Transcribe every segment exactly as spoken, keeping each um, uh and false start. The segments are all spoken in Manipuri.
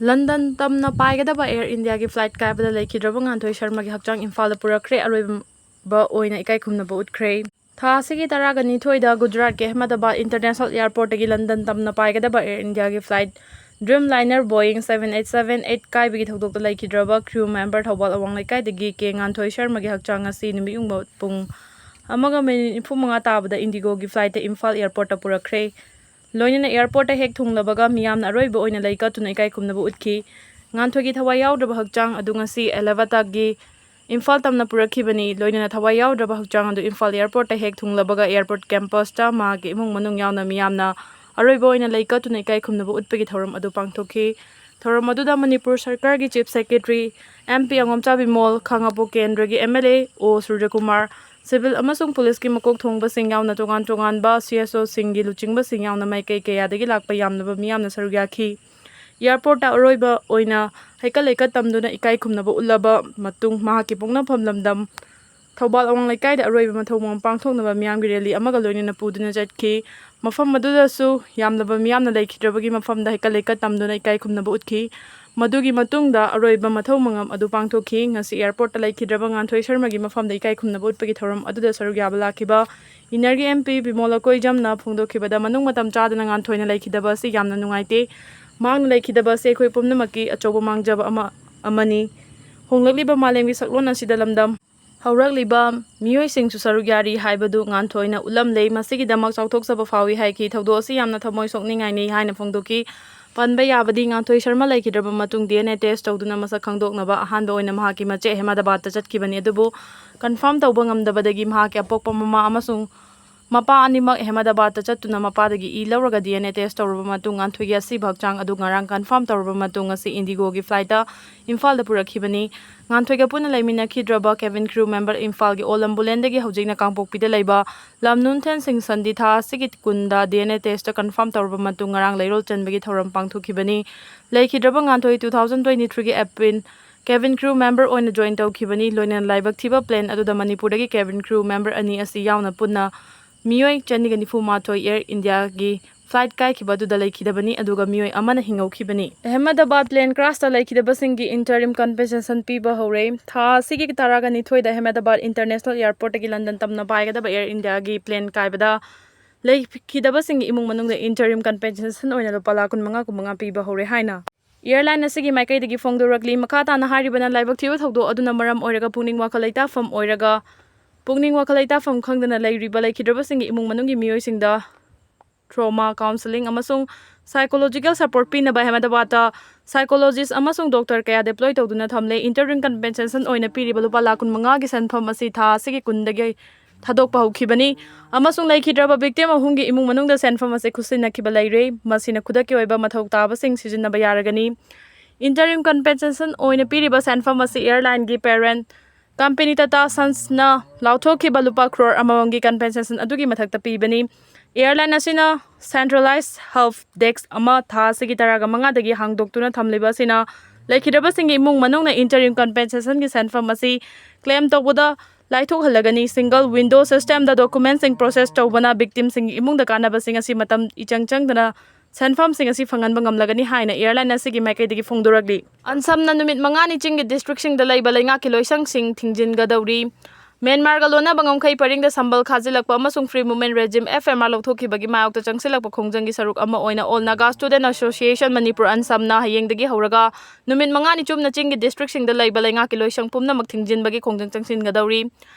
ꯂꯟꯗꯟ ꯇꯝꯅ ꯄꯥꯏꯒꯗꯕ ꯑꯦꯌꯔ ꯏꯟꯗꯤꯌꯥꯒꯤ ꯐ꯭ꯂꯥꯏꯠ ꯀꯥꯏꯕꯗ ꯂꯩꯈꯤꯗ꯭ꯔꯕ ꯉꯥꯟꯊꯣꯏ ꯁꯔꯃꯒꯤ ꯍꯛꯆꯥꯡ ꯏꯝꯐꯥꯜꯗ ꯄꯨꯔꯛꯈ꯭ꯔꯦ꯫ ꯑꯔꯣꯏꯕ ꯑꯣꯏꯅ ꯏꯀꯥꯏ ꯈꯨꯝꯅꯕ ꯎꯠꯈ꯭ꯔꯦ꯫ ꯊꯥ ꯑꯁꯤꯒꯤ ꯇꯔꯥꯒ ꯅꯤꯊꯣꯏꯗ ꯒꯨꯖꯔꯥꯠꯀꯤ ꯑꯍꯃꯗꯥꯕꯥꯗ ꯏꯟꯇꯔꯅꯦꯁꯅꯦꯜ ꯑꯦꯌꯔꯄꯣꯔꯠꯇꯒꯤ ꯂꯟꯗꯟ ꯇꯝꯅ ꯄꯥꯏꯒꯗꯕ ꯑꯦꯌꯔ ꯏꯟꯗꯤꯌꯥꯒꯤ flight dreamliner Boeing seven eight seven eight ꯀꯥꯏꯕꯒꯤ ꯊꯧꯗꯣꯛꯇ ꯂꯩꯈꯤꯗ꯭ꯔꯕ ꯀ꯭ꯔꯤꯌꯨ ꯃꯦꯝꯕꯔ ꯊꯧꯕꯥꯜ ꯑꯋꯥꯡ ꯂꯩꯀꯥꯏꯗꯒꯤ ꯀꯦ ꯉꯥꯟꯊꯣꯏ ꯁꯔꯃꯒꯤ ꯍꯛꯆꯥꯡ ꯑꯁꯤ ꯅꯨꯃꯤꯠ ꯌꯨꯡꯕ ꯄꯨꯡ ꯑꯃꯒ ꯃꯤꯅꯤꯠ ꯅꯤꯐꯨ ꯃꯉꯥ ꯇꯥꯕꯗ ꯏꯟꯗꯤꯒꯣꯒꯤ ꯐ꯭ꯂꯥꯏꯠꯇ ꯏꯝꯐꯥꯜ ꯑꯦꯌꯔꯄꯣꯔꯠꯇ ꯄꯨꯔꯛꯈ꯭ꯔꯦ꯫ ꯂꯣꯏꯅꯅ ꯑꯦꯌꯔꯄꯣꯔꯠꯇ ꯍꯦꯛ ꯊꯨꯡꯂꯕꯒ ꯃꯤꯌꯥꯝꯅ ꯑꯔꯣꯏꯕ ꯑꯣꯏꯅ ꯂꯩ ꯀꯠꯇꯨꯅ ꯏꯀꯥꯏ ꯈꯨꯝꯅꯕ ꯎꯠꯈꯤ꯫ ꯉꯥꯟꯊꯣꯏꯒꯤ ꯊꯋꯥꯏ ꯌꯥꯎꯗ꯭ꯔꯕ ꯍꯛꯆꯥꯡ ꯑꯗꯨ ꯉꯁꯤ ꯑꯦꯂꯥꯍꯥꯕꯥꯗꯀꯤ ꯏꯝꯐꯥꯜ ꯇꯝꯅ ꯄꯨꯔꯛꯈꯤꯕꯅꯤ꯫ ꯂꯣꯏꯅꯅ ꯊꯋꯥꯏ ꯌꯥꯎꯗ꯭ꯔꯕ ꯍꯛꯆꯥꯡ ꯑꯗꯨ ꯏꯝꯐꯥꯜ ꯑꯦꯌꯔꯄꯣꯔꯠꯇ ꯍꯦꯛ ꯊꯨꯡꯂꯕꯒ ꯑꯦꯌꯔꯄꯣꯔꯠ ꯀꯦꯝꯄꯁꯇ ꯃꯍꯥꯛꯀꯤ ꯏꯃꯨꯡ ꯃꯅꯨꯡ ꯌꯥꯎꯅ ꯃꯤꯌꯥꯝꯅ ꯑꯔꯣꯏꯕ ꯑꯣꯏꯅ ꯂꯩ ꯀꯠꯇꯨꯅ ꯏꯀꯥꯏ ꯈꯨꯝꯅꯕ ꯎꯠꯄꯒꯤ ꯊꯧꯔꯝ ꯑꯗꯨ ꯄꯥꯡꯊꯣꯛꯈꯤ꯫ ꯊꯧꯔꯝ ꯑꯗꯨꯗ ꯃꯅꯤꯄꯨꯔ ꯁꯔꯀꯥꯔꯒꯤ chief secretary M P ꯑꯉꯣꯝꯆꯥ Bimol, ꯈꯥꯉꯕꯣꯛ ꯀꯦꯟꯗ꯭ꯔꯒꯤ ꯑꯦꯝ ꯑꯦꯜ ꯑꯦ ꯑꯣ ꯁꯨꯔꯖꯀꯨꯃꯥꯔ, ꯁꯤꯚꯤꯜ ꯑꯃꯁꯨꯡ ꯄꯨꯂꯤꯁꯀꯤ ꯃꯀꯣꯛ ꯊꯣꯡꯕꯁꯤꯡ ꯌꯥꯎꯅ ꯇꯣꯉꯥꯟ ꯇꯣꯉꯥꯟꯕ ꯁꯤ ꯑꯦꯁ ꯑꯣꯁꯤꯡꯒꯤ ꯂꯨꯆꯤꯡꯕꯁꯤꯡ ꯌꯥꯎꯅ ꯃꯥꯏꯀꯩ ꯀꯌꯥꯗꯒꯤ ꯂꯥꯛꯄ ꯌꯥꯝꯂꯕ ꯃꯤꯌꯥꯝꯅ ꯁꯔꯨꯛ ꯌꯥꯈꯤ꯫ ꯑꯦꯌꯔꯄꯣꯔꯠꯇ ꯑꯔꯣꯏꯕ ꯑꯣꯏꯅ ꯍꯩꯀꯠ ꯂꯩꯀꯠ ꯇꯝꯗꯨꯅ ꯏꯀꯥꯏ ꯈꯨꯝꯅꯕ ꯎꯠꯂꯕ ꯃꯇꯨꯡ ꯃꯍꯥꯛꯀꯤ ꯄꯣꯛꯅꯐꯝ ꯂꯝꯗꯝ ꯊꯧꯕꯥꯜ ꯑꯋꯥꯡ ꯂꯩꯀꯥꯏꯗ ꯑꯔꯣꯏꯕ ꯃꯊꯧ ꯃꯉꯝ ꯄꯥꯡꯊꯣꯛꯅꯕ ꯃꯤꯌꯥꯝꯒꯤ ꯔꯦꯂꯤ ꯑꯃꯒ ꯂꯣꯏꯅꯅ ꯄꯨꯗꯨꯅ ꯆꯠꯈꯤ꯫ ꯃꯐꯝ ꯑꯗꯨꯗꯁꯨ ꯌꯥꯝꯂꯕ ꯃꯤꯌꯥꯝꯅ ꯂꯩꯈꯤꯗ꯭ꯔꯕꯒꯤ ꯃꯐꯝꯗ ꯍꯩꯀꯠ ꯂꯩꯀꯠ ꯇꯝꯗꯨꯅ ꯏꯀꯥꯏ ꯈꯨꯝꯅꯕ ꯎꯠꯈꯤ꯫ ꯃꯗꯨꯒꯤ ꯃꯇꯨꯡꯗ ꯑꯔꯣꯏꯕ ꯃꯊꯧ ꯃꯉꯝ ꯑꯗꯨ ꯄꯥꯡꯊꯣꯛꯈꯤ꯫ ꯉꯁꯤ ꯑꯦꯌꯔꯄꯣꯔꯠꯇ ꯂꯩꯈꯤꯗ꯭ꯔꯕ ꯉꯥꯟꯊꯣꯏ ꯁꯔꯃꯒꯤ ꯃꯐꯝꯗ ꯏꯀꯥꯏ ꯈꯨꯝꯅꯕ ꯎꯠꯄꯒꯤ ꯊꯧꯔꯝ ꯑꯗꯨꯗ ꯁꯔꯨꯛ ꯌꯥꯕ ꯂꯥꯛꯈꯤꯕ ꯏꯟꯅꯔꯒꯤ ꯑꯦꯝ ꯄꯤ ꯕꯤꯃꯣꯜ ꯑꯀꯣꯏꯖꯝꯅ ꯐꯣꯡꯗꯣꯛꯈꯤꯕꯗ, ꯃꯅꯨꯡ ꯃꯇꯝ ꯆꯥꯗꯅ ꯉꯥꯟꯊꯣꯏꯅ ꯂꯩꯈꯤꯗꯕ ꯑꯁꯤ ꯌꯥꯝꯅ ꯅꯨꯡꯉꯥꯏꯇꯦ꯫ ꯃꯍꯥꯛꯅ ꯂꯩꯈꯤꯗꯕ ꯑꯁꯤ ꯑꯩꯈꯣꯏ ꯄꯨꯝꯅꯃꯛꯀꯤ ꯑꯆꯧꯕ ꯃꯥꯡꯖꯕ ꯑꯃ, ꯑꯃꯅꯤ꯫ ꯍꯣꯡꯂꯛꯂꯤꯕ ꯃꯥꯂꯦꯝꯒꯤ ꯁꯛꯂꯣꯟ ꯑꯁꯤꯗ ꯂꯝꯗꯝ ꯍꯧꯔꯛꯂꯤꯕ ꯃꯤꯑꯣꯏꯁꯤꯡꯁꯨ ꯁꯔꯨꯛ ꯌꯥꯔꯤ ꯍꯥꯏꯕꯗꯨ ꯉꯥꯟꯊꯣꯏꯅ ꯎꯠꯂꯝꯂꯦ꯫ ꯃꯁꯤꯒꯤꯗꯃꯛ ꯆꯥꯎꯊꯣꯛꯆꯕ ꯐꯥꯎꯏ ꯍꯥꯏꯈꯤ꯫ ꯊꯧꯗꯣꯛ ꯑꯁꯤ ꯌꯥꯝꯅ ꯊꯃꯣꯏ ꯁꯣꯛꯅꯤꯡꯉꯥꯏꯅꯤ ꯍꯥꯏꯅ ꯐꯣꯡꯗꯣꯛꯈꯤ꯫ ꯄꯟꯕ ꯌꯥꯕꯗꯤ, ꯉꯥꯟꯊꯣꯏ ꯁꯔꯃ ꯂꯩꯈꯤꯗ꯭ꯔꯕ ꯃꯇꯨꯡ ꯗꯤ ꯑꯦꯟ ꯑꯦ ꯇꯦꯁ ꯇꯧꯗꯨꯅ ꯃꯁꯛ ꯈꯪꯗꯣꯛꯅꯕ ꯑꯍꯥꯟꯕ ꯑꯣꯏꯅ ꯃꯍꯥꯛꯀꯤ ꯃꯆꯦ ꯑꯍꯃꯗꯥꯕꯥꯗꯇ ꯆꯠꯈꯤꯕꯅꯤ꯫ ꯑꯗꯨꯕꯨ ꯀꯟꯐꯥꯔꯝ ꯇꯧꯕ ꯉꯝꯗꯕꯗꯒꯤ ꯃꯍꯥꯛꯀꯤ ꯑꯄꯣꯛꯄ ꯃꯃꯥ ꯑꯃꯁꯨꯡ ꯃꯄꯥ ꯑꯅꯤꯃꯛ ꯑꯍꯃꯗꯥꯕꯥꯗꯇ ꯆꯠꯇꯨꯅ ꯃꯄꯥꯗꯒꯤ ꯏ ꯂꯧꯔꯒ ꯗꯤ ꯑꯦꯟ ꯑꯦ ꯇꯦꯁ ꯇꯧꯔꯕ ꯃꯇꯨꯡ ꯉꯥꯟꯊꯣꯏꯒꯤ ꯑꯁꯤꯕ ꯍꯛꯆꯥꯡ ꯑꯗꯨ ꯉꯔꯥꯡ ꯀꯟꯐꯥꯔꯝ ꯇꯧꯔꯕ ꯃꯇꯨꯡ ꯉꯁꯤ ꯏꯟꯗꯤꯒꯣꯒꯤ ꯐ꯭ꯂꯥꯏꯠꯇ ꯏꯝꯐꯥꯜꯗ ꯄꯨꯔꯛꯈꯤꯕꯅꯤ꯫ ꯉꯥꯟꯊꯣꯏꯒ ꯄꯨꯟꯅ ꯂꯩꯃꯤꯟꯅꯈꯤꯗ꯭ꯔꯕ ꯀꯦꯕꯤꯟ ꯀ꯭ꯔꯤꯌꯨ ꯃꯦꯝꯕꯔ ꯏꯝꯐꯥꯜꯒꯤ ꯑꯣꯜ ꯑꯦꯝꯕꯨꯂꯦꯟꯁꯇꯒꯤ ꯍꯧꯖꯤꯛꯅ ꯀꯥꯡꯄꯣꯛꯄꯤꯗ ꯂꯩꯕ ꯂꯝꯅꯨꯟꯊꯦꯟ ꯁꯤꯡ ꯁꯟꯗꯤ ꯊꯥ ꯑꯁꯤꯒꯤ ꯀꯨꯟꯗ D N A test confirm ꯇꯧꯔꯕ ꯃꯇꯨꯡ ꯉꯔꯥꯡ ꯂꯩꯔꯣꯜ ꯆꯟꯕꯒꯤ ꯊꯧꯔꯝ ꯄꯥꯡꯊꯣꯛꯈꯤꯕꯅꯤ꯫ ꯂꯩꯈꯤꯗ꯭ꯔꯕ ꯉꯥꯟꯊꯣꯏ ꯇꯨ ꯊꯥꯎꯖꯟ ꯇ꯭ꯋꯦꯟꯇꯤ ꯊ꯭ꯔꯤꯒꯤ ꯑꯦꯄ꯭ꯔꯤꯜ ꯀꯦꯕꯤꯟ ꯀ꯭ꯔꯤꯌꯨ ꯃꯦꯝꯕꯔ ꯑꯣꯏꯅ ꯖꯣꯏꯟ ꯇꯧꯈꯤꯕꯅꯤ꯫ ꯂꯣꯏꯅꯅ ꯂꯥꯏꯕꯛ ꯊꯤꯕ ꯄ꯭ꯂꯦꯟ ꯑꯗꯨꯗ ꯃꯅꯤꯄꯨꯔꯗꯒꯤ ꯀꯦꯕꯤꯟ ꯀ꯭ꯔꯤꯌꯨ ꯃꯦꯝꯕꯔ ꯑꯅꯤ ꯑꯁꯤ ꯌꯥꯎꯅ ꯄꯨꯟꯅ ꯃꯤꯑꯣꯏ ꯆꯅꯤꯒ ꯅꯤꯐꯨ ꯃꯥꯊꯣꯏ ꯑꯦꯌꯔ ꯏꯟꯗꯤꯌꯥꯒꯤ ꯐ꯭ꯂꯥꯏꯠ ꯀꯥꯏꯈꯤꯕ ꯑꯗꯨꯗ ꯂꯩꯈꯤꯗꯕꯅꯤ, ꯑꯗꯨꯒ ꯃꯤꯑꯣꯏ ꯑꯃꯅ ꯍꯤꯡꯍꯧꯈꯤꯕꯅꯤ꯫ ꯑꯍꯃꯦꯗꯕꯥꯗ ꯄ꯭ꯂꯦꯟ ꯀ꯭ꯔꯥꯁꯇ ꯂꯩꯈꯤꯗꯕꯁꯤꯡꯒꯤ ꯏꯟꯇꯔꯤꯝ ꯀꯝꯄꯦꯟꯁꯦꯁꯟ ꯄꯤꯕ ꯍꯧꯔꯦ꯫ ꯊꯥ ꯑꯁꯤꯒꯤ ꯇꯔꯥꯒ ꯅꯤꯊꯣꯏꯗ ꯑꯍꯃꯦꯗꯕꯥꯗ ꯏꯟꯇꯔꯅꯦꯁꯅꯦꯜ ꯑꯦꯌꯔꯄꯣꯔꯠꯇꯒꯤ ꯂꯟꯗꯟ ꯇꯝꯅ ꯄꯥꯏꯒꯗꯕ ꯑꯦꯌꯔ ꯏꯟꯗꯤꯌꯥꯒꯤ ꯄ꯭ꯂꯦꯟ ꯀꯥꯏꯕꯗ ꯂꯩꯈꯤꯗꯕꯁꯤꯡꯒꯤ ꯏꯃꯨꯡ ꯃꯅꯨꯡꯗ ꯏꯟꯇꯔꯤꯝ ꯀꯝꯄꯦꯟꯁꯦꯁꯟ ꯑꯣꯏꯅ ꯂꯨꯄꯥ ꯂꯥꯈ ꯀꯨꯟꯃꯉꯥ ꯀꯨꯟꯃꯉꯥ ꯄꯤꯕ ꯍꯧꯔꯦ ꯍꯥꯏꯅ ꯑꯦꯌꯔꯂꯥꯏꯟ ꯑꯁꯤꯒꯤ ꯃꯥꯏꯀꯩꯗꯒꯤ ꯐꯣꯡꯗꯣꯔꯛꯂꯤ꯫ ꯃꯈꯥ ꯇꯥꯅ ꯍꯥꯏꯔꯤꯕꯅ ꯂꯥꯏꯕꯛ ꯊꯤꯕ ꯊꯧꯗꯣꯛ ꯑꯗꯨꯅ ꯃꯔꯝ ꯑꯣꯏꯔꯒ ꯄꯨꯛꯅꯤꯡ ꯋꯥꯈꯜ ꯂꯩꯇꯥꯐꯝ ꯑꯣꯏꯔꯒ, ꯄꯨꯛꯅꯤꯡ ꯋꯥꯈꯜ ꯂꯩꯇꯥꯐꯝ ꯈꯪꯗꯅ ꯂꯩꯔꯤꯕ ꯂꯩꯈꯤꯗ꯭ꯔꯕꯁꯤꯡꯒꯤ ꯏꯃꯨꯡ ꯃꯅꯨꯡꯒꯤ ꯃꯤꯑꯣꯏꯁꯤꯡꯗ trauma counselling ꯑꯃꯁꯨꯡ psychological support ꯄꯤꯅꯕ ꯑꯍꯃꯦꯗꯕꯥꯗꯇ psychologist ꯑꯃꯁꯨꯡ ꯗꯣꯛꯇꯔ ꯀꯌꯥ deploy ꯇꯧꯗꯨꯅ ꯊꯝꯂꯦ꯫ ꯏꯟꯇꯔꯤꯝ ꯀꯝꯄꯦꯟꯁꯦꯁꯟ ꯑꯣꯏꯅ ꯄꯤꯔꯤꯕ ꯂꯨꯄꯥ ꯂꯥꯈ ꯀꯨꯟꯃꯉꯥꯒꯤ ꯁꯦꯟꯐꯝ ꯑꯁꯤ ꯊꯥ ꯑꯁꯤꯒꯤ ꯀꯨꯟꯗꯒꯤ ꯊꯥꯗꯣꯛꯄ ꯍꯧꯈꯤꯕꯅꯤ ꯑꯃꯁꯨꯡ ꯂꯩꯈꯤꯗ꯭ꯔꯕ victim ꯑꯍꯨꯝꯒꯤ ꯏꯃꯨꯡ ꯃꯅꯨꯡꯗ ꯁꯦꯟꯐꯝ ꯑꯁꯤ ꯈꯨꯠꯁꯤꯟꯅꯈꯤꯕ ꯂꯩꯔꯦ꯫ ꯃꯁꯤꯅ ꯈꯨꯗꯛꯀꯤ ꯑꯣꯏꯕ ꯃꯊꯧ ꯇꯥꯕꯁꯤꯡ ꯁꯤꯖꯤꯟꯅꯕ ꯌꯥꯔꯒꯅꯤ꯫ ꯏꯟꯇꯔꯤꯝ ꯀꯝꯄꯦꯟꯁꯦꯁꯟ ꯑꯣꯏꯅ ꯄꯤꯔꯤꯕ ꯁꯦꯟꯐꯝ ꯑꯁꯤ ꯑꯦꯌꯔꯂꯥꯏꯟꯒꯤ parent company Tata Sonsꯅ ꯂꯥꯎꯊꯣꯛꯈꯤꯕ ꯂꯨꯄꯥ ꯀ꯭ꯔꯣꯔ ꯑꯃꯃꯝꯒꯤ ꯀꯝꯄꯦꯟꯁꯦꯁꯟ ꯑꯗꯨꯒꯤ ꯃꯊꯛꯇ ꯄꯤꯕꯅꯤ꯫ ꯑꯦꯌꯔꯂꯥꯏꯟ ꯑꯁꯤꯅ centralized help desk ꯑꯃ ꯊꯥ ꯑꯁꯤꯒꯤ ꯇꯔꯥꯒ ꯃꯉꯥꯗꯒꯤ ꯍꯥꯡꯗꯣꯛꯇꯨꯅ ꯊꯝꯂꯤꯕ ꯑꯁꯤꯅ ꯂꯩꯈꯤꯗ꯭ꯔꯕꯁꯤꯡꯒꯤ ꯏꯃꯨꯡ ꯃꯅꯨꯡꯅ ꯏꯟꯇꯔꯤꯝ ꯀꯝꯄꯦꯟꯁꯦꯁꯟꯒꯤ ꯁꯦꯟꯐꯝ ꯑꯁꯤ claim ꯇꯧꯕꯗ ꯂꯥꯏꯊꯣꯛꯍꯜꯂꯒꯅꯤ꯫ Single window systemꯗ documentꯁꯤꯡ process ꯇꯧꯕꯅ victimꯁꯤꯡꯒꯤ ꯏꯃꯨꯡꯗ ꯀꯥꯟꯅꯕꯁꯤꯡ ꯑꯁꯤ ꯃꯇꯝ ꯏꯆꯪ ꯆꯪꯗꯅ ꯁꯦꯟꯐꯝꯁꯤꯡ ꯑꯁꯤ ꯐꯪꯍꯟꯕ ꯉꯝꯂꯒꯅꯤ ꯍꯥꯏꯅ ꯑꯦꯌꯔꯂꯥꯏꯟ ꯑꯁꯤꯒꯤ ꯃꯥꯏꯀꯩꯗꯒꯤ ꯐꯣꯡꯗꯣꯔꯛꯂꯤ꯫ ꯑꯟꯁꯝꯅ ꯅꯨꯃꯤꯠ ꯃꯉꯥꯅꯤ ꯆꯤꯡꯒꯤ districtꯁꯤꯡꯗ ꯂꯩꯕ ꯂꯩꯉꯥꯛꯀꯤ ꯂꯣꯏꯁꯪꯁꯤꯡ ꯊꯤꯡꯖꯤꯟꯒꯗꯧꯔꯤ꯫ ꯃ꯭ꯌꯥꯟꯃꯥꯔꯒ ꯂꯣꯟꯅꯕ ꯉꯝꯈꯩ ꯄꯔꯤꯡꯗ ꯁꯝꯕꯜ ꯈꯥꯖꯤꯜꯂꯛꯄ ꯑꯃꯁꯨꯡ Free Movement Regime, F M R, ꯂꯧꯊꯣꯛꯈꯤꯕꯒꯤ ꯃꯥꯌꯣꯛꯇ ꯆꯪꯁꯤꯜꯂꯛꯄ ꯈꯣꯡꯖꯪꯒꯤ ꯁꯔꯨꯛ ꯑꯃ ꯑꯣꯏꯅ All Naga Student Association Manipur, ꯑꯟꯁꯝꯅ ꯍꯌꯦꯡꯗꯒꯤ ꯍꯧꯔꯒ ꯅꯨꯃꯤꯠ ꯃꯉꯥꯅꯤ ꯆꯨꯞꯅ ꯆꯤꯡꯒꯤ districtꯁꯤꯡꯗ ꯂꯩꯕ ꯂꯩꯉꯥꯛꯀꯤ ꯂꯣꯏꯁꯪ ꯄꯨꯝꯅꯃꯛ ꯊꯤꯡꯖꯤꯟꯕꯒꯤ ꯈꯣꯡꯖꯪ ꯆꯪꯁꯤꯟꯒꯗꯧꯔꯤ꯫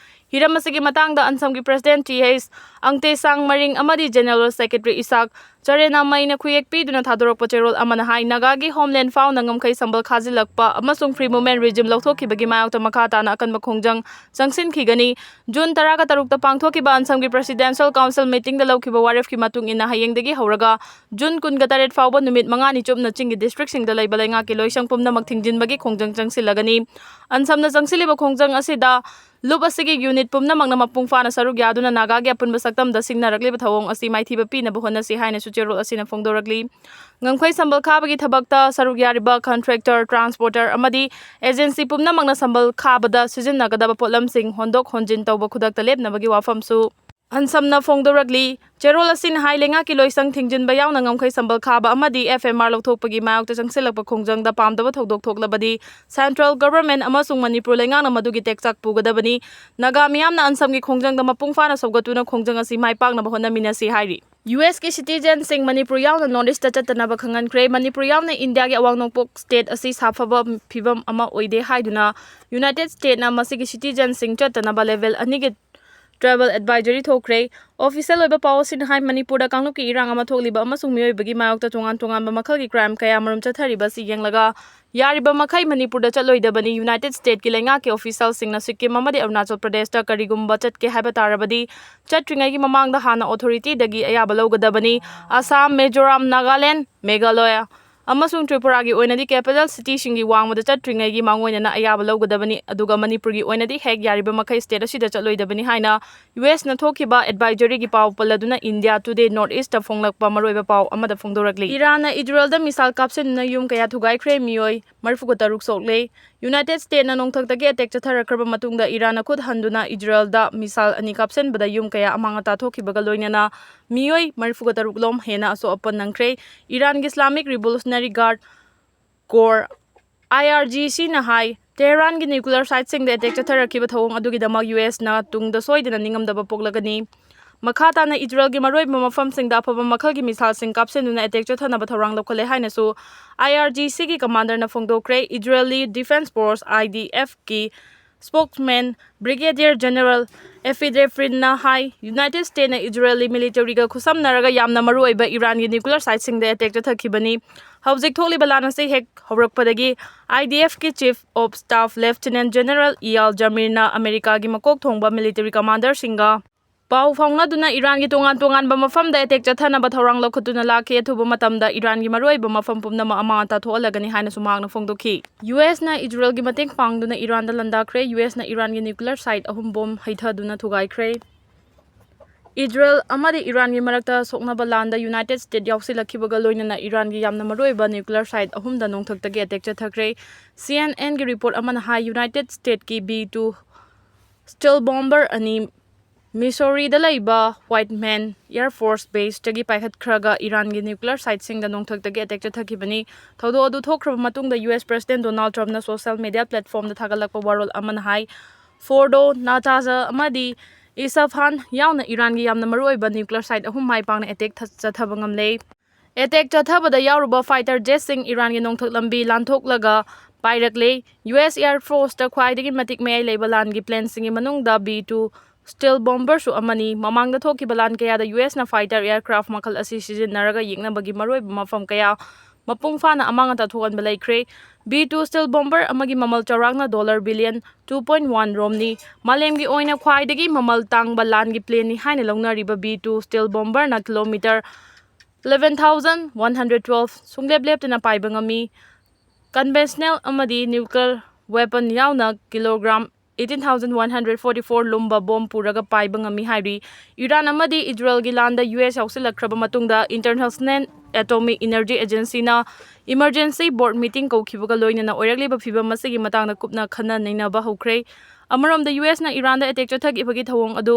ꯍꯤꯔꯝ ꯑꯁꯤꯒꯤ ꯃꯇꯥꯡꯗ ꯑꯟꯁꯝꯒꯤ President T H Angtesang Maring ꯑꯃꯗꯤ General Secretary Isak ꯆꯔꯦꯅꯥꯃꯩꯅ ꯈꯨꯌꯦꯛ ꯄꯤꯗꯨꯅ ꯊꯥꯗꯣꯔꯛꯄ ꯆꯦꯔꯣꯜ ꯑꯃꯅ ꯍꯥꯏ, ꯅꯥꯒꯥꯒꯤ Homeland ꯐꯥꯎꯅ ꯉꯝꯈꯩ ꯁꯝꯕꯜ ꯈꯥꯖꯤꯜꯂꯛꯄ ꯑꯃꯁꯨꯡ Free Movement Regime ꯂꯧꯊꯣꯛꯈꯤꯕꯒꯤ ꯃꯥꯌꯣꯛꯇ ꯃꯈꯥ ꯇꯥꯅ ꯑꯀꯟꯕ ꯈꯣꯡꯖꯪ ꯆꯪꯁꯤꯟꯈꯤꯒꯅꯤ꯫ ꯖꯨꯟ ꯇꯔꯥꯒ ꯇꯔꯨꯛꯇ ꯄꯥꯡꯊꯣꯛꯈꯤꯕ ꯑꯟꯁꯝꯒꯤ Presidential Council meetingꯗ ꯂꯧꯈꯤꯕ ꯋꯥꯔꯦꯞꯀꯤ ꯃꯇꯨꯡ ꯏꯟꯅ ꯍꯌꯦꯡꯗꯒꯤ ꯍꯧꯔꯒ ꯖꯨꯟ ꯀꯨꯟꯒ ꯇꯔꯦꯠ ꯐꯥꯎꯕ ꯅꯨꯃꯤꯠ ꯃꯉꯥꯅꯤ ꯆꯨꯞꯅ ꯆꯤꯡꯒꯤ districtꯁꯤꯡꯗ ꯂꯩꯕ ꯂꯩꯉꯥꯛꯀꯤ ꯂꯣꯏꯁꯪ ꯄꯨꯝꯅꯃꯛ ꯊꯤꯡꯖꯤꯟꯕꯒꯤ ꯈꯣꯡꯖꯪ ꯆꯪꯁꯤꯜꯂꯒꯅꯤ꯫ ꯑꯟꯁꯝꯅ ꯆꯪꯁꯤꯜꯂꯤꯕ ꯈꯣꯡꯖꯪ ꯑꯁꯤꯗ ꯂꯨꯞ ꯑꯁꯤꯒꯤ unit ꯄꯨꯝꯅꯃꯛꯅ ꯃꯄꯨꯡ ꯐꯥꯅ ꯁꯔꯨꯛ ꯌꯥꯗꯨꯅ ꯅꯥꯒꯥꯒꯤ ꯑꯄꯨꯟꯕ ꯁꯛꯇꯝꯗ ꯁꯤꯡꯅꯔꯛꯂꯤꯕ ꯊꯧꯑꯣꯡ ꯑꯁꯤ ꯃꯥꯏꯊꯤꯕ ꯄꯤꯅꯕ ꯍꯣꯠꯅꯁꯤ ꯍꯥꯏꯅꯁꯨ ꯆꯦꯔꯣꯜ ꯑꯁꯤꯅ ꯐꯣꯡꯗꯣꯔꯛꯂꯤ꯫ ꯉꯝꯈꯩ ꯁꯝꯕꯜ ꯈꯥꯕꯒꯤ ꯊꯕꯛꯇ ꯁꯔꯨꯛ ꯌꯥꯔꯤꯕ contractor, transporter ꯑꯃꯗꯤ agency ꯄꯨꯝꯅꯃꯛꯅ ꯁꯝꯕꯜ ꯈꯥꯕꯗ ꯁꯤꯖꯤꯟꯅꯒꯗꯕ ꯄꯣꯠꯂꯝꯁꯤꯡ ꯍꯣꯟꯗꯣꯛ ꯍꯣꯟꯖꯤꯟ ꯇꯧꯕ ꯈꯨꯗꯛꯇ ꯂꯦꯞꯅꯕꯒꯤ ꯋꯥꯐꯝꯁꯨ ꯑꯟꯁꯝꯅ ꯐꯣꯡꯗꯣꯔꯛꯂꯤ꯫ ꯆꯦꯔꯣꯜ ꯑꯁꯤꯅ ꯍꯥꯏ, ꯂꯩꯉꯥꯛꯀꯤ ꯂꯣꯏꯁꯪ ꯊꯤꯡꯖꯤꯟꯕ ꯌꯥꯎꯅ ꯉꯝꯈꯩ ꯁꯝꯕꯜ ꯈꯥꯕ ꯑꯃꯗꯤ F M R ꯂꯧꯊꯣꯛꯄꯒꯤ ꯃꯥꯌꯣꯛꯇ ꯆꯪꯁꯤꯜꯂꯛꯄ ꯈꯣꯡꯖꯪꯗ ꯄꯥꯝꯗꯕ ꯊꯧꯗꯣꯛ ꯊꯣꯛꯂꯕꯗꯤ Central Government ꯑꯃꯁꯨꯡ ꯃꯅꯤꯄꯨꯔ ꯂꯩꯉꯥꯛꯅ ꯃꯗꯨꯒꯤ ꯇꯦꯛꯆꯥꯛ ꯄꯨꯒꯗꯕꯅꯤ꯫ ꯅꯥꯒꯥ ꯃꯤꯌꯥꯝꯅ ꯑꯟꯁꯝꯒꯤ ꯈꯣꯡꯖꯪꯗ ꯃꯄꯨꯡ ꯐꯥꯅ ꯁꯧꯒꯠꯇꯨꯅ ꯈꯣꯡꯖꯪ ꯑꯁꯤ ꯃꯥꯏ ꯄꯥꯛꯅꯕ ꯍꯣꯠꯅꯃꯤꯟꯅꯁꯤ ꯍꯥꯏꯔꯤ꯫ U S ꯀꯤ citizenꯁꯤꯡ ꯃꯅꯤꯄꯨꯔ ꯌꯥꯎꯅ North Eastꯇ ꯆꯠꯇꯅꯕ ꯈꯪꯍꯟꯈ꯭ꯔꯦ꯫ ꯃꯅꯤꯄꯨꯔ ꯌꯥꯎꯅ ꯏꯟꯗꯤꯌꯥꯒꯤ ꯑꯋꯥꯡ ꯅꯣꯡꯄꯣꯛ state ꯑꯁꯤ ꯁꯥꯐꯕ ꯐꯤꯕꯝ ꯑꯃ ꯑꯣꯏꯗꯦ ꯍꯥꯏꯗꯨꯅ United Stateꯅ ꯃꯁꯤꯒꯤ citizenꯁꯤꯡ ꯆꯠꯇꯅꯕ level ꯑꯅꯤꯒꯤ travel advisory ꯊꯣꯛꯈ꯭ꯔꯦ꯫ Official ꯑꯣꯏꯕ ꯄꯥꯎ ꯑꯁꯤꯅ ꯍꯥꯏ, ꯃꯅꯤꯄꯨꯔꯗ ꯀꯥꯡꯂꯨꯞꯀꯤ ꯏꯔꯥꯡ ꯑꯃ ꯊꯣꯛꯂꯤꯕ ꯑꯃꯁꯨꯡ ꯃꯤꯑꯣꯏꯕꯒꯤ ꯃꯥꯌꯣꯛꯇ ꯇꯣꯉꯥꯟ ꯇꯣꯉꯥꯟꯕ ꯃꯈꯜꯒꯤ crime ꯀꯌꯥ ꯃꯔꯨꯝ ꯆꯠꯊꯔꯤꯕ ꯑꯁꯤ ꯌꯦꯡꯂꯒ ꯌꯥꯔꯤꯕ ꯃꯈꯩ ꯃꯅꯤꯄꯨꯔꯗ ꯆꯠꯂꯣꯏꯗꯕꯅꯤ꯫ United Stateꯀꯤ ꯂꯩꯉꯥꯛꯀꯤ officialꯁꯤꯡꯅ ꯁꯤꯛꯀꯤꯝ ꯑꯃꯗꯤ ꯑꯔꯨꯅꯥꯆꯜ ꯄ꯭ꯔꯗꯦꯁꯇ ꯀꯔꯤꯒꯨꯝꯕ ꯆꯠꯀꯦ ꯍꯥꯏꯕ ꯇꯥꯔꯕꯗꯤ ꯆꯠꯇ꯭ꯔꯤꯉꯩꯒꯤ ꯃꯃꯥꯡꯗ ꯍꯥꯟꯅ authorityꯗꯒꯤ ꯑꯌꯥꯕ ꯂꯧꯒꯗꯕꯅꯤ꯫ ꯑꯁꯥꯝ, ꯃꯤꯖꯣꯔꯥꯝ, ꯅꯥꯒꯥꯂꯦꯟ, ꯃꯦꯘꯥꯂꯣꯌꯥ ꯑꯃꯁꯨꯡ ꯇ꯭ꯔꯤꯄꯨꯔꯥꯒꯤ ꯑꯣꯏꯅꯗꯤ capital cityꯁꯤꯡꯒꯤ ꯋꯥꯡꯃꯗ ꯆꯠꯇ꯭ꯔꯤꯉꯩꯒꯤ ꯃꯥꯡꯑꯣꯏꯅꯅ ꯑꯌꯥꯕ ꯂꯧꯒꯗꯕꯅꯤ, ꯑꯗꯨꯒ ꯃꯅꯤꯄꯨꯔꯒꯤ ꯑꯣꯏꯅꯗꯤ ꯍꯦꯛ ꯌꯥꯔꯤꯕ ꯃꯈꯩ state ꯑꯁꯤꯗ ꯆꯠꯂꯣꯏꯗꯕꯅꯤ ꯍꯥꯏꯅ U Sꯅ ꯊꯣꯛꯈꯤꯕ advisoryꯒꯤ ꯄꯥꯎ ꯄꯜꯂꯗꯨꯅ India Today North Eastꯇ ꯐꯣꯡꯂꯛꯄ ꯃꯔꯨꯑꯣꯏꯕ ꯄꯥꯎ ꯑꯃꯗ ꯐꯣꯡꯗꯣꯔꯛꯂꯤ꯫ ꯏꯔꯥꯟꯅ ꯏꯖꯔꯦꯜꯗ missile ꯀꯥꯞꯁꯤꯟꯗꯨꯅ ꯌꯨꯝ ꯀꯌꯥ ꯊꯨꯒꯥꯏꯈ꯭ꯔꯦ, ꯃꯤꯑꯣꯏ ꯃꯔꯤꯐꯨꯒ ꯇꯔꯨꯛ ꯁꯣꯛꯂꯦ꯫ United Stateꯅ ꯅꯣꯡꯊꯛꯇꯒꯤ attack ꯆꯠꯊꯔꯛꯈ꯭ꯔꯕ ꯃꯇꯨꯡꯗ ꯏꯔꯥꯟꯅ ꯈꯨꯠ ꯍꯟꯗꯨꯅ ꯏꯖꯔꯦꯜꯗ missile ꯑꯅꯤ ꯀꯥꯞꯁꯤꯟꯕꯗ ꯌꯨꯝ ꯀꯌꯥ ꯑꯃꯥꯡ ꯑꯇꯥ ꯊꯣꯛꯈꯤꯕꯒ ꯂꯣꯏꯅꯅ ꯃꯤꯑꯣꯏ ꯃꯔꯤꯐꯨꯒ ꯇꯔꯨꯛ ꯂꯣꯝ ꯍꯦꯟꯅ ꯑꯁꯣꯛ ꯑꯄꯟ ꯅꯪꯈ꯭ꯔꯦ꯫ ꯏꯔꯥꯟꯒꯤ Islamic Revolutionary Guard Corps, IRGCꯅ ꯍꯥꯏ, ꯇꯦꯍꯔꯥꯟꯒꯤ nuclear siteꯁꯤꯡꯗ attack ꯆꯠꯊꯔꯛꯈꯤꯕ ꯊꯧꯑꯣꯡ ꯑꯗꯨꯒꯤꯗꯃꯛ U Sꯅ ꯇꯨꯡꯗ ꯁꯣꯏꯗꯅ ꯅꯤꯡꯉꯝꯗꯕ ꯄꯣꯛꯂꯒꯅꯤ꯫ ꯃꯈꯥ ꯇꯥꯅ ꯏꯖꯔꯦꯜꯒꯤ ꯃꯔꯨꯑꯣꯏꯕ ꯃꯐꯝꯁꯤꯡꯗ ꯑꯐꯕ ꯃꯈꯜꯒꯤ missileꯁꯤꯡ ꯀꯥꯞꯁꯤꯟꯗꯨꯅ attack ꯆꯠꯊꯅꯕ ꯊꯧꯔꯥꯡ ꯂꯧꯈꯠꯂꯦ ꯍꯥꯏꯅꯁꯨ IRGCꯒꯤ commanderꯅ ꯐꯣꯡꯗꯣꯛꯈ꯭ꯔꯦ꯫ Israeli Defense Force, IDFꯀꯤ spokesman Brigadier General Efi Defrinꯅ ꯍꯥꯏ, United Statesꯅ Israeli militaryꯒ ꯈꯨꯠꯁꯝꯅꯔꯒ ꯌꯥꯝꯅ ꯃꯔꯨꯑꯣꯏꯕ ꯏꯔꯥꯟꯒꯤ nuclear siteꯁꯤꯡꯗ attack ꯆꯠꯊꯈꯤꯕꯅꯤ꯫ ꯍꯧꯖꯤꯛ ꯊꯣꯛꯂꯤꯕ ꯂꯥꯟ ꯑꯁꯤ ꯍꯦꯛ ꯍꯧꯔꯛꯄꯗꯒꯤ IDFꯀꯤ Chief of Staff Lieutenant General Eyal Zamirꯅ ꯑꯃꯦꯔꯤꯀꯥꯒꯤ ꯃꯀꯣꯛ ꯊꯣꯡꯕ military commanderꯁꯤꯡꯒ ꯄꯥꯎ ꯐꯥꯎꯅꯗꯨꯅ ꯏꯔꯥꯟꯒꯤ ꯇꯣꯉꯥꯟ ꯇꯣꯉꯥꯟꯕ ꯃꯐꯝꯗ attack ꯆꯠꯊꯅꯕ ꯊꯧꯔꯥꯡ ꯂꯧꯈꯠꯇꯨꯅ ꯂꯥꯛꯈꯤ꯫ ꯑꯊꯨꯕ ꯃꯇꯝꯗ ꯏꯔꯥꯟꯒꯤ ꯃꯔꯨꯑꯣꯏꯕ ꯃꯐꯝ ꯄꯨꯝꯅꯃꯛ ꯑꯃꯥꯡ ꯑꯇꯥ ꯊꯣꯛꯍꯜꯂꯒꯅꯤ ꯍꯥꯏꯅꯁꯨ ꯃꯍꯥꯛꯅ ꯐꯣꯡꯗꯣꯛꯈꯤ꯫ U Sꯅ ꯏꯖꯔꯦꯜꯒꯤ ꯃꯇꯦꯡ ꯄꯥꯡꯗꯨꯅ ꯏꯔꯥꯟꯗ ꯂꯥꯟꯗꯥꯈ꯭ꯔꯦ꯫ U Sꯅ ꯏꯔꯥꯟꯒꯤ nuclear site ꯑꯍꯨꯝ bomb ꯍꯩꯊꯗꯨꯅ ꯊꯨꯒꯥꯏꯈ꯭ꯔꯦ꯫ ꯏꯖꯔꯦꯜ ꯑꯃꯗꯤ ꯏꯔꯥꯟꯒꯤ ꯃꯔꯛꯇ ꯁꯣꯛꯅꯕ ꯂꯥꯟꯗ United States ꯌꯥꯎꯁꯤꯜꯂꯛꯈꯤꯕꯒ ꯂꯣꯏꯅꯅ ꯏꯔꯥꯟꯒꯤ ꯌꯥꯝꯅ ꯃꯔꯨꯑꯣꯏꯕ nuclear site ꯑꯍꯨꯝꯗ ꯅꯣꯡꯊꯛꯇꯒꯤ attack ꯆꯠꯊꯈ꯭ꯔꯦ꯫ CNNꯒꯤ report ꯑꯃꯅ ꯍꯥꯏ, United Statesꯀꯤ B two stealth bomber ꯑꯅꯤ ꯃꯤꯁꯣꯔꯤꯗ ꯂꯩꯕ ꯋꯥꯏꯠꯃꯦꯟ ꯑꯦꯌꯔ ꯐꯣꯔꯁ ꯕꯦꯁꯇꯒꯤ ꯄꯥꯏꯈꯠꯈ꯭ꯔꯒ ꯏꯔꯥꯟꯒꯤ ꯅ꯭ꯌꯨꯀ꯭ꯂꯤꯌꯔ ꯁꯥꯏꯠꯁꯤꯡꯗ ꯅꯣꯡꯊꯛꯇꯒꯤ ꯑꯦꯇꯦꯛ ꯆꯠꯊꯈꯤꯕꯅꯤ꯫ ꯊꯧꯗꯣꯛ ꯑꯗꯨ ꯊꯣꯛꯈ꯭ꯔꯕ ꯃꯇꯨꯡꯗ ꯌꯨ ꯑꯦꯁ ꯄ꯭ꯔꯦꯁꯤꯗꯦꯟ ꯗꯣꯅꯥꯜꯗ ꯇ꯭ꯔꯝꯞꯅ ꯁꯣꯁꯤꯌꯦꯜ ꯃꯤꯗꯤꯌꯥ ꯄ꯭ꯂꯦꯠꯐꯣꯔꯝꯗ ꯊꯥꯒꯠꯂꯛꯄ ꯋꯥꯔꯣꯜ ꯑꯃꯅ ꯍꯥꯏ, ꯐꯣꯔꯗꯣ, ꯅꯥꯇꯥꯖ ꯑꯃꯗꯤ ꯏꯁꯐꯥꯟ ꯌꯥꯎꯅ ꯏꯔꯥꯟꯒꯤ ꯌꯥꯝꯅ ꯃꯔꯨꯑꯣꯏꯕ ꯅ꯭ꯌꯨꯀ꯭ꯂꯤꯌꯔ ꯁꯥꯏꯠ ꯑꯍꯨꯝ ꯃꯥꯏ ꯄꯥꯛꯅ ꯑꯦꯇꯦꯛ ꯊ-, ꯆꯠꯊꯕ ꯉꯝꯂꯦ꯫ ꯑꯦꯇꯦꯛ ꯆꯠꯊꯕꯗ ꯌꯥꯎꯔꯨꯕ ꯐꯥꯏꯇꯔ ꯖꯦꯠꯁꯤꯡ ꯏꯔꯥꯟꯒꯤ ꯅꯣꯡꯊꯛ ꯂꯝꯕꯤ ꯂꯥꯟꯊꯣꯛꯂꯒ ꯄꯥꯏꯔꯛꯂꯦ꯫ ꯌꯨ ꯑꯦꯁ ꯑꯦꯌꯔ ꯐꯣꯔꯁꯇ ꯈ꯭ꯋꯥꯏꯗꯒꯤ ꯃꯇꯤꯛ ꯃꯌꯥꯏ ꯂꯩꯕ ꯂꯥꯟꯒꯤ ꯄ꯭ꯂꯦꯟꯁꯤꯡꯒꯤ ꯃꯅꯨꯡꯗ ꯕꯤ ꯇꯨ ꯁ꯭ꯇꯦꯜ ꯕꯣꯝꯕꯔꯁꯨ ꯑꯃꯅꯤ꯫ ꯃꯃꯥꯡꯗ ꯊꯣꯛꯈꯤꯕ ꯂꯥꯟ ꯀꯌꯥꯗ ꯌꯨ ꯑꯦꯁꯅ ꯐꯥꯏꯇꯔ ꯑꯦꯌꯔꯀ꯭ꯔꯥꯐ ꯃꯈꯜ ꯑꯁꯤ ꯁꯤꯖꯤꯟꯅꯔꯒ ꯌꯦꯛꯅꯕꯒꯤ ꯃꯔꯨꯑꯣꯏꯕ ꯃꯐꯝ ꯀꯌꯥ ꯃꯄꯨꯡ ꯐꯥꯅ ꯑꯃꯥꯡ ꯑꯇꯥ ꯊꯣꯛꯍꯟꯕ ꯂꯩꯈ꯭ꯔꯦ꯫ ꯕꯤ ꯇꯨ ꯁ꯭ꯇꯦꯜ ꯕꯣꯝꯕꯔ ꯑꯃꯒꯤ ꯃꯃꯜ ꯆꯥꯎꯔꯥꯛꯅ dollar billion two point one ꯔꯣꯝꯅꯤ꯫ ꯃꯥꯂꯦꯝꯒꯤ ꯑꯣꯏꯅ ꯈ꯭ꯋꯥꯏꯗꯒꯤ ꯃꯃꯜ ꯇꯥꯡꯕ ꯂꯥꯟꯒꯤ ꯄ꯭ꯂꯦꯟꯅꯤ ꯍꯥꯏꯅ ꯂꯧꯅꯔꯤꯕ ꯕꯤ ꯇꯨ ꯁ꯭ꯇꯦꯜ ꯕꯣꯝꯕꯔꯅ kilometre eleven thousand one hundred twelve ꯁꯨꯡꯂꯦꯞ ꯂꯦꯞꯇꯅ ꯄꯥꯏꯕ ꯉꯝꯃꯤ꯫ ꯀꯟꯚꯦꯟꯁꯅꯦꯜ ꯑꯃꯗꯤ ꯅ꯭ꯌꯨꯀ꯭ꯂꯤꯌꯔ ꯋꯦꯄꯟ ꯌꯥꯎꯅ kilogram eighteen thousand one hundred forty four ꯂꯨꯝꯕ ꯕꯣꯝ ꯄꯨꯔꯒ ꯄꯥꯏꯕ ꯉꯝꯃꯤ ꯍꯥꯏꯔꯤ꯫ ꯏꯔꯥꯟ ꯑꯃꯗꯤ ꯏꯖꯔꯦꯜꯒꯤ ꯂꯥꯟꯗ ꯌꯨ ꯑꯦꯁ ꯌꯥꯎꯁꯤꯜꯂꯛꯈ꯭ꯔꯕ ꯃꯇꯨꯡꯗ, ꯏꯟꯇꯔꯅꯦꯁꯅꯦꯜ ꯑꯦꯇꯣꯃꯤꯛ ꯏꯅꯔꯖꯤ ꯑꯦꯖꯦꯟꯁꯤꯅ ꯏꯃꯔꯖꯦꯟꯁꯤ ꯕꯣꯔꯗ ꯃꯤꯇꯤꯡ ꯀꯧꯈꯤꯕꯒ ꯂꯣꯏꯅꯅ ꯑꯣꯏꯔꯛꯂꯤꯕ ꯐꯤꯚꯝ ꯑꯁꯤꯒꯤ ꯃꯇꯥꯡꯗ ꯀꯨꯞꯅ ꯈꯟꯅ ꯅꯩꯅꯕ ꯍꯧꯈ꯭ꯔꯦ꯫ ꯑꯃꯔꯣꯝꯗ, ꯌꯨ ꯑꯦꯁꯅ ꯏꯔꯥꯟꯗ ꯑꯦꯇꯦꯛ ꯆꯠꯊꯈꯤꯕꯒꯤ ꯊꯧꯑꯣꯡ ꯑꯗꯨ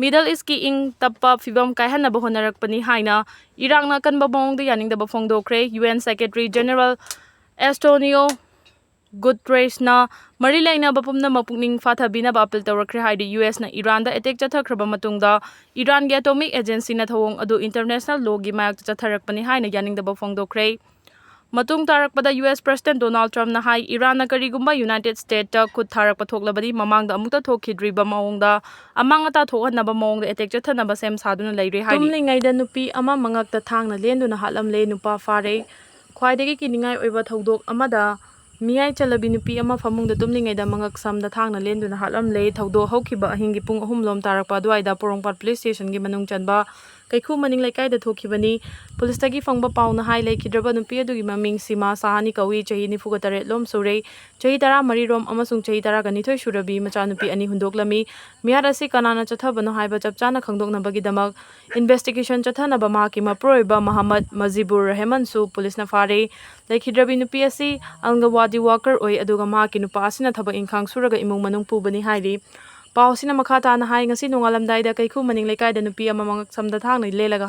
ꯃꯤꯗꯜ ꯏꯁꯀꯤ ꯏꯪ ꯇꯞꯄ ꯐꯤꯚꯝ ꯀꯥꯏꯍꯟꯅꯕ ꯍꯣꯠꯅꯔꯛꯄꯅꯤ ꯍꯥꯏꯅ ꯏꯔꯥꯛꯅ ꯑꯀꯟꯕ ꯃꯑꯣꯡꯗ ꯌꯥꯅꯤꯡꯗꯕ ꯐꯣꯡꯗꯣꯛꯈ꯭ꯔꯦ꯫ ꯌꯨ ꯑꯦꯟ ꯁꯦꯀ꯭ꯔꯦꯇꯔꯤ ꯖꯦꯅꯔꯦꯜ ꯑꯦꯁꯇꯣꯅꯤꯌꯣ ꯒꯨꯇ꯭ꯔꯦꯁꯅ ꯃꯔꯤ ꯂꯩꯅꯕ ꯄꯨꯝꯅꯃꯛ ꯄꯨꯛꯅꯤꯡ ꯐꯥꯊꯕꯤꯅꯕ ꯑꯄꯤꯜ ꯇꯧꯔꯛꯈ꯭ꯔꯦ ꯍꯥꯏꯗꯤ, ꯌꯨ ꯑꯦꯁꯅ ꯏꯔꯥꯟꯗ ꯑꯦꯇꯦꯛ ꯆꯠꯊꯈ꯭ꯔꯕ ꯃꯇꯨꯡꯗ ꯏꯔꯥꯟꯒꯤ ꯑꯦꯇꯣꯃꯤꯛ ꯑꯦꯖꯦꯟꯁꯤꯅ ꯊꯧꯑꯣꯡ ꯑꯗꯨ ꯏꯟꯇꯔꯅꯦꯁꯅꯦꯜ ꯂꯣꯒꯤ ꯃꯥꯌꯣꯛꯇ ꯆꯠꯊꯔꯛꯄꯅꯤ ꯍꯥꯏꯅ ꯌꯥꯅꯤꯡꯗꯕ ꯐꯣꯡꯗꯣꯛꯈ꯭ꯔꯦ꯫ ꯃꯇꯨꯡ ꯇꯥꯔꯛꯄꯗ ꯌꯨ ꯑꯦꯁ ꯄ꯭ꯔꯦꯁꯤꯗꯦꯟꯠ ꯗꯣꯅꯥꯜꯗ ꯇ꯭ꯔꯝꯞꯅ ꯍꯥꯏ, ꯏꯔꯥꯟꯅ ꯀꯔꯤꯒꯨꯝꯕ ꯌꯨꯅꯥꯏꯇꯦꯗ ꯁ꯭ꯇꯦꯠꯇ ꯈꯨꯠ ꯊꯥꯔꯛꯄ ꯊꯣꯛꯂꯕꯗꯤ ꯃꯃꯥꯡꯗ ꯑꯃꯨꯛꯇ ꯊꯣꯛꯈꯤꯗ꯭ꯔꯤꯕ ꯃꯑꯣꯡꯗ ꯑꯃꯥꯡ ꯑꯇꯥ ꯊꯣꯛꯍꯟꯅꯕ ꯃꯑꯣꯡꯗ ꯑꯦꯇꯦꯛ ꯆꯠꯊꯅꯕ ꯁꯦꯝ ꯁꯥꯗꯨꯅ ꯂꯩꯔꯦ ꯍꯥꯏꯔꯤ꯫ ꯇꯨꯝꯂꯤꯉꯩꯗ ꯅꯨꯄꯤ ꯑꯃ ꯃꯉꯛꯇ ꯊꯥꯡꯅ ꯂꯦꯟꯗꯨꯅ ꯍꯥꯠꯂꯝꯂꯦ, ꯅꯨꯄꯥ ꯐꯥꯔꯦ꯫ ꯈ꯭ꯋꯥꯏꯗꯒꯤ ꯀꯤꯅꯤꯡꯉꯥꯏ ꯑꯣꯏꯕ ꯊꯧꯗꯣꯛ ꯑꯃꯗ ꯃꯤꯌꯥꯏ ꯆꯜꯂꯕꯤ ꯅꯨꯄꯤ ꯑꯃ ꯐꯃꯨꯡꯗ ꯇꯨꯝꯂꯤꯉꯩꯗ ꯃꯉꯛ ꯁꯝꯗ ꯊꯥꯡꯅ ꯂꯦꯟꯗꯨꯅ ꯍꯥꯠꯂꯝꯂꯦ꯫ ꯊꯧꯗꯣꯛ ꯍꯧꯈꯤꯕ ꯑꯍꯤꯡꯒꯤ ꯄꯨꯡ ꯑꯍꯨꯝ ꯂꯣꯝ ꯇꯥꯔꯛꯄ ꯑꯗꯨꯋꯥꯏꯗ ꯄꯣꯔꯣꯝꯄꯥꯠ ꯄꯨꯂꯤꯁ ꯁ꯭ꯇꯦꯁꯟꯒꯤ ꯃꯅꯨꯡ ꯆꯟꯕ ꯀꯩꯈꯨ ꯃꯅꯤꯡ ꯂꯩꯀꯥꯏꯗ ꯊꯣꯛꯈꯤꯕꯅꯤ꯫ ꯄꯨꯂꯤꯁꯇꯒꯤ ꯐꯪꯕ ꯄꯥꯎꯅ ꯍꯥꯏ, ꯂꯩꯈꯤꯗ꯭ꯔꯕ ꯅꯨꯄꯤ ꯑꯗꯨꯒꯤ ꯃꯃꯤꯡ ꯁꯤꯃꯥ ꯁꯥꯍꯥꯅꯤ ꯀꯧꯏ, ꯆꯍꯤ ꯅꯤꯐꯨꯒ ꯇꯔꯦꯠ ꯂꯣꯝ ꯁꯨꯔꯦ꯫ ꯆꯍꯤ ꯇꯔꯥꯃꯔꯤ ꯔꯣꯝ ꯑꯃꯁꯨꯡ ꯆꯍꯤ ꯇꯔꯥꯒ ꯅꯤꯊꯣꯏ ꯁꯨꯔꯕꯤ ꯃꯆꯥꯅꯨꯄꯤ ꯑꯅꯤ ꯍꯨꯟꯗꯣꯛꯂꯝꯃꯤ꯫ ꯃꯤꯍꯥꯠ ꯑꯁꯤ ꯀꯅꯥꯅ ꯆꯠꯊꯕꯅꯣ ꯍꯥꯏꯕ ꯆꯞ ꯆꯥꯅ ꯈꯪꯗꯣꯛꯅꯕꯒꯤꯗꯃꯛ ꯏꯟꯚꯦꯁꯇꯤꯒꯦꯁꯟ ꯆꯠꯊꯅꯕ ꯃꯍꯥꯛꯀꯤ ꯃꯄꯨꯔꯣꯏꯕ ꯃꯍꯝꯃꯗ ꯃꯖꯤꯕꯨꯔ ꯔꯍꯦꯃꯟꯁꯨ ꯄꯨꯂꯤꯁꯅ ꯐꯥꯔꯦ꯫ ꯂꯩꯈꯤꯗ꯭ꯔꯕꯤ ꯅꯨꯄꯤ ꯑꯁꯤ ꯑꯪꯒꯟꯋꯥꯗꯤ ꯋꯥꯀꯔ ꯑꯣꯏ, ꯑꯗꯨꯒ ꯃꯍꯥꯛꯀꯤ ꯅꯨꯄꯥ ꯑꯁꯤꯅ ꯊꯕꯛ ꯏꯪꯈꯥꯡ ꯁꯨꯔꯒ ꯏꯃꯨꯡ ꯃꯅꯨꯡ ꯄꯨꯕꯅꯤ ꯍꯥꯏꯔꯤ꯫ ꯄꯥꯎ ꯑꯁꯤꯅ ꯃꯈꯥ ꯇꯥꯅ ꯍꯥꯏ, ꯉꯁꯤ ꯅꯣꯡꯉꯥꯜꯂꯝꯗꯥꯏꯗ ꯀꯩꯈꯨ ꯃꯅꯤꯡ ꯂꯩꯀꯥꯏꯗ ꯅꯨꯄꯤ ꯑꯃ ꯃꯉꯛ ꯁꯝꯗ ꯊꯥꯡꯅ ꯂꯦꯜꯂꯒ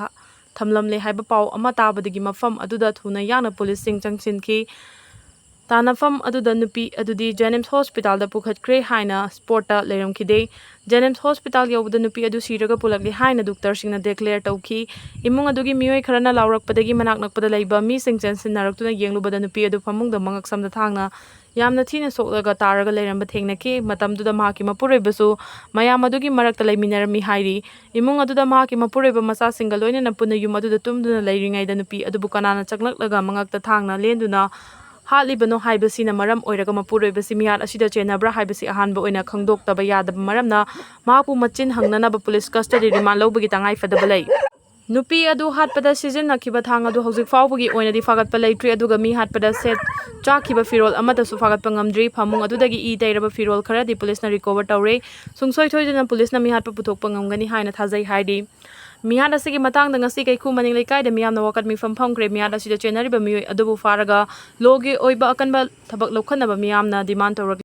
ꯊꯝꯂꯝꯂꯦ ꯍꯥꯏꯕ ꯄꯥꯎ ꯑꯃ ꯇꯥꯕꯗꯒꯤ ꯃꯐꯝ ꯑꯗꯨꯗ ꯊꯨꯅ ꯌꯥꯡꯅ ꯄꯨꯂꯤꯁꯁꯤꯡ ꯆꯪꯁꯤꯟꯈꯤ꯫ ꯇꯥꯟꯅꯐꯝ ꯑꯗꯨꯗ ꯅꯨꯄꯤ ꯑꯗꯨꯗꯤ ꯖꯦꯅꯤꯝꯁ ꯍꯣꯁꯄꯤꯇꯥꯜꯗ ꯄꯨꯈꯠꯈ꯭ꯔꯦ ꯍꯥꯏꯅ ꯁ꯭ꯄꯣꯠꯇ ꯂꯩꯔꯝꯈꯤꯗꯦ꯫ ꯖꯦꯅꯤꯝꯁ ꯍꯣꯁꯄꯤꯇꯥꯜ ꯌꯧꯕꯗ ꯅꯨꯄꯤ ꯑꯗꯨ ꯁꯤꯔꯒ ꯄꯨꯂꯛꯂꯦ ꯍꯥꯏꯅ ꯗꯣꯛꯇꯔꯁꯤꯡꯅ ꯗꯤꯀ꯭ꯂꯦꯌꯔ ꯇꯧꯈꯤ꯫ ꯏꯃꯨꯡ ꯑꯗꯨꯒꯤ ꯃꯤꯑꯣꯏ ꯈꯔꯅ ꯂꯥꯎꯔꯛꯄꯗꯒꯤ ꯃꯅꯥꯛ ꯅꯛꯄꯗ ꯂꯩꯕ ꯃꯤꯁꯤꯡ ꯆꯦꯟꯁꯤꯟꯅꯔꯛꯇꯨꯅ ꯌꯦꯡꯂꯨꯕꯗ ꯅꯨꯄꯤ ꯑꯗꯨ ꯐꯃꯨꯡꯗ ꯃꯉꯛ ꯁꯝꯗ ꯊꯥꯡꯅ ꯌꯥꯝꯅ ꯊꯤꯅ ꯁꯣꯛꯂꯒ ꯇꯥꯔꯒ ꯂꯩꯔꯝꯕ ꯊꯦꯡꯅꯈꯤ꯫ ꯃꯇꯝꯗꯨꯗ ꯃꯍꯥꯛꯀꯤ ꯃꯄꯨꯔꯣꯏꯕꯁꯨ ꯃꯌꯥꯝ ꯑꯗꯨꯒꯤ ꯃꯔꯛꯇ ꯂꯩꯃꯤꯟꯅꯔꯝꯃꯤ ꯍꯥꯏꯔꯤ꯫ ꯏꯃꯨꯡ ꯑꯗꯨꯗ ꯃꯍꯥꯛꯀꯤ ꯃꯄꯨꯔꯣꯏꯕ ꯃꯆꯥꯁꯤꯡꯒ ꯂꯣꯏꯅꯅ ꯄꯨꯟꯅ ꯌꯨꯝ ꯑꯗꯨꯗ ꯇꯨꯝꯗꯨꯅ ꯂꯩꯔꯤꯉꯩꯗ ꯅꯨꯄꯤ ꯑꯗꯨꯕꯨ ꯀꯅꯥꯅ ꯆꯪꯂꯛꯂꯒ ꯃꯉꯛꯇ ꯊꯥꯡꯅ ꯂꯦꯟꯗꯨꯅ ꯍꯥꯠꯂꯤꯕꯅꯣ ꯍꯥꯏꯕꯁꯤꯅ ꯃꯔꯝ ꯑꯣꯏꯔꯒ ꯃꯄꯨꯔꯣꯏꯕꯁꯤ ꯃꯤꯍꯥꯠ ꯑꯁꯤꯗ ꯆꯦꯟꯅꯕ꯭ꯔꯥ ꯍꯥꯏꯕꯁꯤ ꯑꯍꯥꯟꯕ ꯑꯣꯏꯅ ꯈꯪꯗꯣꯛꯇꯕ ꯌꯥꯗꯕ ꯃꯔꯝꯅ ꯃꯍꯥꯛꯄꯨ ꯃꯆꯤꯟ ꯍꯪꯅꯅꯕ ꯄꯨꯂꯤꯁ ꯀꯁꯇꯗꯤ ꯔꯤꯃꯥꯟ ꯂꯧꯕꯒꯤ ꯇꯉꯥꯏ ꯐꯗꯕ ꯂꯩ꯫ ꯅꯨꯄꯤ ꯑꯗꯨ ꯍꯥꯠꯄꯗ ꯁꯤꯖꯤꯟꯅꯈꯤꯕ ꯊꯥꯡ ꯑꯗꯨ ꯍꯧꯖꯤꯛ ꯐꯥꯎꯕꯒꯤ ꯑꯣꯏꯅꯗꯤ ꯐꯥꯒꯠꯄ ꯂꯩꯇ꯭ꯔꯤ, ꯑꯗꯨꯒ ꯃꯤ ꯍꯥꯠꯄꯗ ꯁꯦꯠ ꯆꯥꯈꯤꯕ ꯐꯤꯔꯣꯜ ꯑꯃꯠꯇꯁꯨ ꯐꯥꯒꯠꯄ ꯉꯝꯗ꯭ꯔꯤ꯫ ꯐꯃꯨꯡ ꯑꯗꯨꯗꯒꯤ ꯏ ꯇꯩꯔꯕ ꯐꯤꯔꯣꯜ ꯈꯔꯗꯤ ꯄꯨꯂꯤꯁꯅ ꯔꯤꯀꯣꯚꯔ ꯇꯧꯔꯦ꯫ ꯁꯨꯡꯁꯣꯏ ꯁꯣꯏꯗꯅ ꯄꯨꯂꯤꯁꯅ ꯃꯤꯍꯥꯠꯄ ꯄꯨꯊꯣꯛꯄ ꯉꯝꯒꯅꯤ ꯍꯥꯏꯅ ꯊꯥꯖꯩ ꯍꯥꯏꯔꯤ꯫ ꯃꯤꯍꯥꯠ ꯑꯁꯤꯒꯤ ꯃꯇꯥꯡꯗ ꯉꯁꯤ ꯀꯩꯈꯨ ꯃꯅꯤꯡ ꯂꯩꯀꯥꯏꯗ ꯃꯤꯌꯥꯝꯅ ꯋꯥꯀꯠ ꯃꯤꯐꯝ ꯐꯝꯈ꯭ꯔꯦ꯫ ꯃꯤꯍꯥꯠ ꯑꯁꯤꯗ ꯆꯦꯟꯅꯔꯤꯕ ꯃꯤꯑꯣꯏ ꯑꯗꯨꯕꯨ ꯐꯥꯔꯒ ꯂꯣꯒꯤ ꯑꯣꯏꯕ ꯑꯀꯟꯕ ꯊꯕꯛ ꯂꯧꯈꯠꯅꯕ ꯃꯤꯌꯥꯝꯅ ꯗꯤꯃꯥꯟ ꯇꯧꯔꯛꯂꯤ꯫